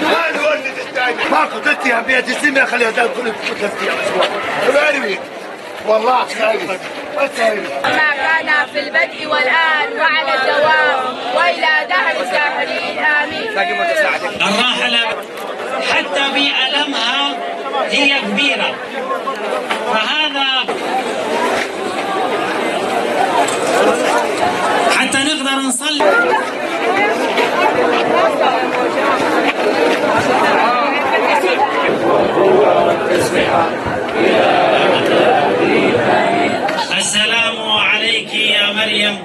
هذا وردة الثاني ماكو تديها بيت السمية خليها تدخل تديها اسبوع والله خايف. ما كان في البدء والآن وعلى الدوام وإلى دهر الداهرين آمين. الراحلة حتى بألمها هي كبيرة، فهذا حتى نقدر نصلي. السلام عليك يا مريم.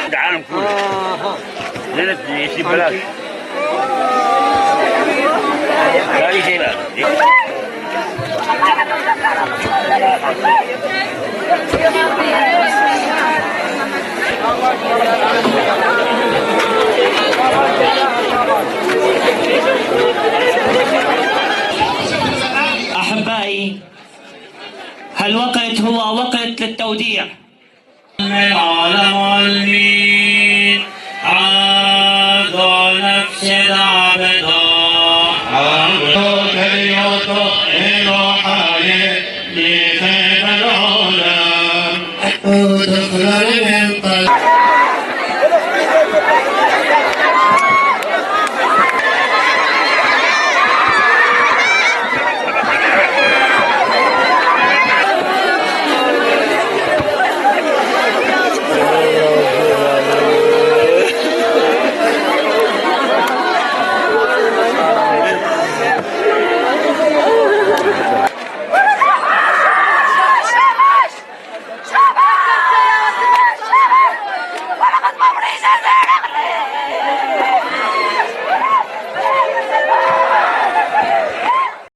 العالم كله ليلة يجيب بلاش لا يجي لا أحبائي، هالوقت هو وقت للتوديع. العالمين عاد نفسنا